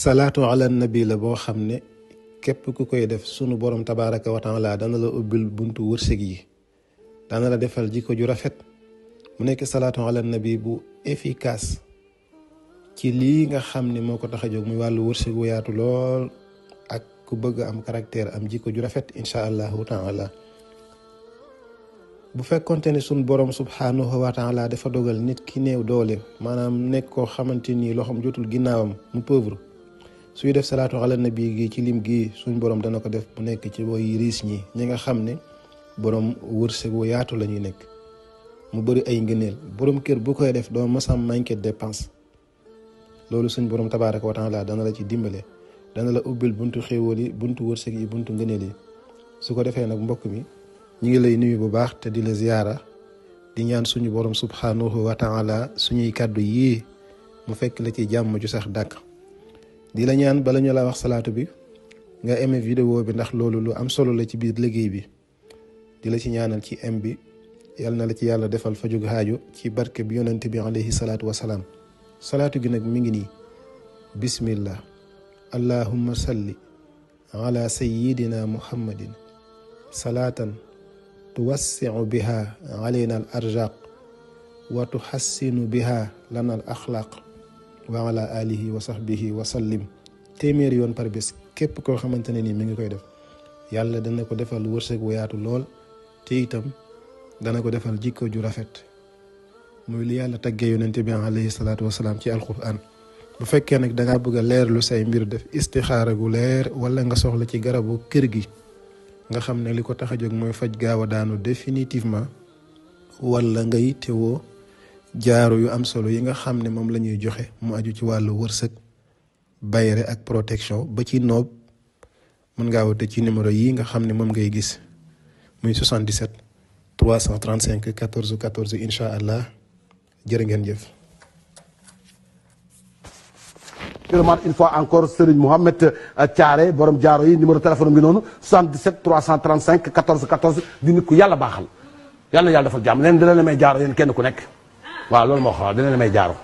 salaatu ala nabi la boo xam ne képp ku koy def sunu borom tabaaraka wa taala dana la ubbil buntu wërsëg yi dana la defal jikko ju rafet mu nekk salaatu ala nabi bu efficace ci lii nga xam ne moo ko tax a jóg muy wàllu wërsëg wu yaatu lool ak ku bëgg am caractère am jikko ju rafet incha allahu taala bu fekkonte ne sunu borom subhaanahu wa taala dafa dogal nit ki néew doole maanaam nekk koo xamante ni loxoom jotul ginnaawam mu pauvre suy def salaatu ala nabi gi ci lim gi suñ borom dana ko def mu nekk ci booy riis ñi nga xam ne borom wërsëg wu yaatu la ñuy nekk mu bëri ay ngëneel borom kër bu koy def doo masam manqué dépense loolu suñ borom tabaaraka wa taala dana la ci dimbale dana la ubbil buntu xéewal yi buntu wërsëg yi buntu ngëneel yi su ko defee nag mbokk mi ñu ngi lay nuyu bu baax te di la ziyaara di ñaan suñu borom subhanahu wa taala suñuy kàddu yii mu fekk la ci jàmm ju sax dàkk di la ñaan bala ñu la wax salaatu bi nga aimé vidéo bi ndax loolu lu am solo la ci biir liggéey bi di la ci ñaanal ci am bi yal na la ci yàlla defal fa jóg xaaju ci barke bi yonent bi alayhi salaatu wasalaam salaatu gi nag mi ngi nii bismillah allahumma salli ala sayyidina muhammadin salaatan tuwassiu biha alayna al arzaq wa tuhassinu biha lana al axlaq wa ala alihi wa sahbihi wa sallim téeméeri yoon par bés képp koo xamante ne nii mi ngi koy def yàlla dana ko defal wërsëg wu yaatu lool te itam dana ko defal jikko ju rafet muy li yàlla taggee yonente bi alayhi salaatu wasalaam ci alquran bu fekkee nag dangaa bëgg a leerlu say mbir def istixaara gu leer wala nga soxla ci garabu kër gi nga xam ne li ko tax a jóg mooy faj gaaw a daanu définitivement wala ngay teewoo jaaru yu am solo yi nga xam ne moom la ñuy joxe mu aju ci wàllu wërsëg bayre ak protection ba ci noob mën ngaa woote ci numéro yi nga xam ne moom ngay gis muy 77 335 14 14 incha allah jërë ngeen jëf. une fois encore Serigne Mohamed Thiaré borom jaaro yi numéro téléphone bi noonu 77 335 14 14 di nit ku yàlla baaxal yàlla na yàlla defal jàmm leen dina la may jaaro yéen kenn ku nekk waaw loolu moo xam dina la may jaaro